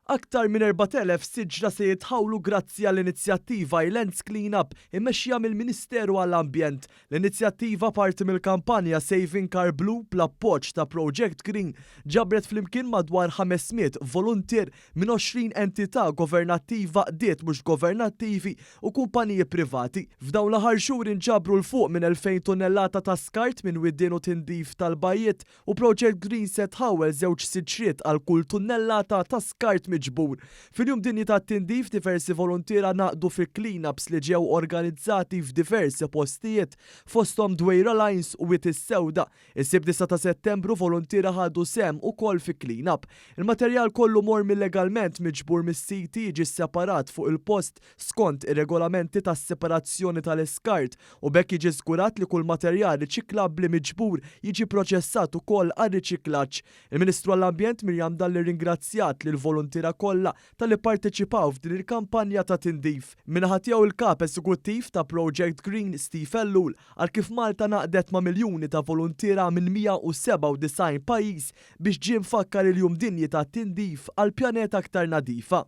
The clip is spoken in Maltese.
Aktar minn 4,000 siġra se jitħawlu grazzi għall-inizjattiva Islands Clean Up immexxija mill-Ministeru għall-Ambjent. L-inizjattiva, parti mill-kampanja Saving Our Blue bl-appoġġ ta' Project Green, ġabret flimkien madwar 500 voluntier minn 20 entità governattiva, għaqdiet mhux governattivi u kumpaniji privati. F'dawn l-aħħar xhur inġabru 'l fuq minn 2,000 tunnellata ta' skart minn widien u tindif tal-bajjiet u Project Green se tħawwel żewġ siġriet għal kull tunnellata ta' skart miġbur. Fil-Jum Dinji tat-Tindif, diversi voluntiera ngħaqdu fi clean-ups li ġew organizzati f'diversi postijiet, fosthom Dwejra Lines u Wied is-Sewda. Is-Sibt 9 ta' Settembru voluntiera ħadu sehem ukoll fi clean-up. Il-materjal kollu mormi llegalment miġbur mis-siti jiġi sseparat fuq il-post skont ir-regolamenti tas-separazzjoni tal-iskart u b'hekk jiġi żgurat li kull materjal riċiklabbli miġbur jiġi pproċessat ukoll għar-riċiklaġġ. Il-Ministru għall-Ambjent Miriam Dalli rringrazzjat lill-voluntiera kollha talli pparteċipaw f'din il-kampanja ta' tindif. Min-naħa tiegħu il-Kap Eżekuttiv ta' Project Green Steve Ellul qal kif Malta ngħaqdet ma' miljuni ta' voluntiera minn 197 pajjiż biex ġie mfakkar il-Jum Dinji tat-Tindif għal pjaneta aktar nadifa.